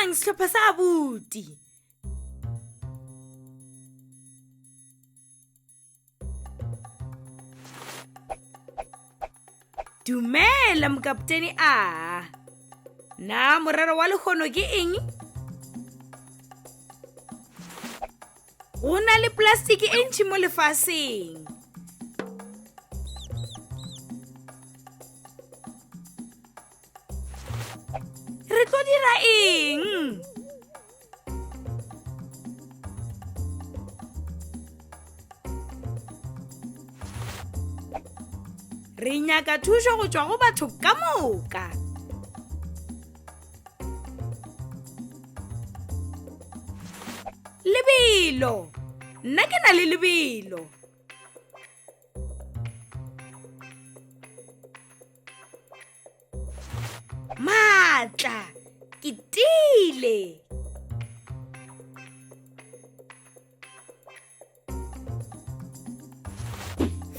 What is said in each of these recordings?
Dumelang sehlopha sa abuti. Dumela mokaptene a. Na morero wa lehono ke eng? Go na le plastiki e ntši mo lefaseng. Re tlo dira eng? Re nyaka thušo go tšwa go batho ka moka. Lebelo! Nna ke na le lebelo. Maatla! Ke tiile!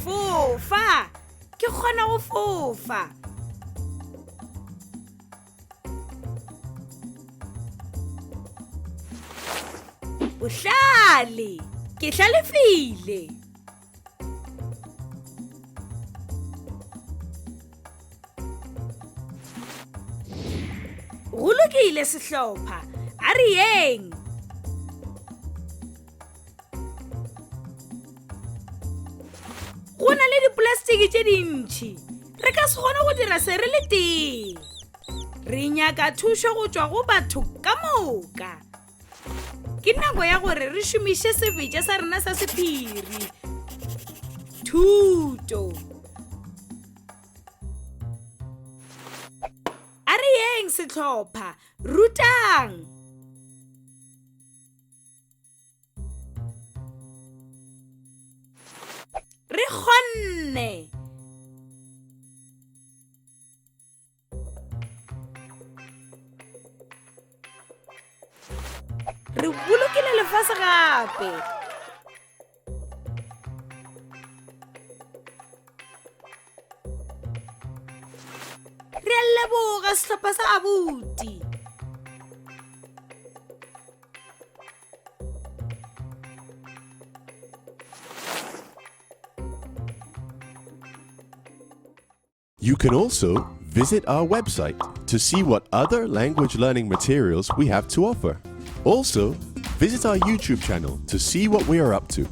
Fofa! Ke kgona go fofa! Bohlale! Ke hlalefile! Go lokile sehlopha, a re yeng! Go na le diplastiki tše dintši. Re ka se kgone go dira se re le tee. Re nyaka thušo go tšwa go batho ka moka. Ke nako ya gore re šomiše sebetša sa rena sa sephiri. Thuto. A re yeng sehlopha, rutang! Re kgonne! Re bolokile lefase gape. Re a leboga sehlopha sa abuti. You can also visit our website to see what other language learning materials we have to offer. Also, visit our YouTube channel to see what we are up to.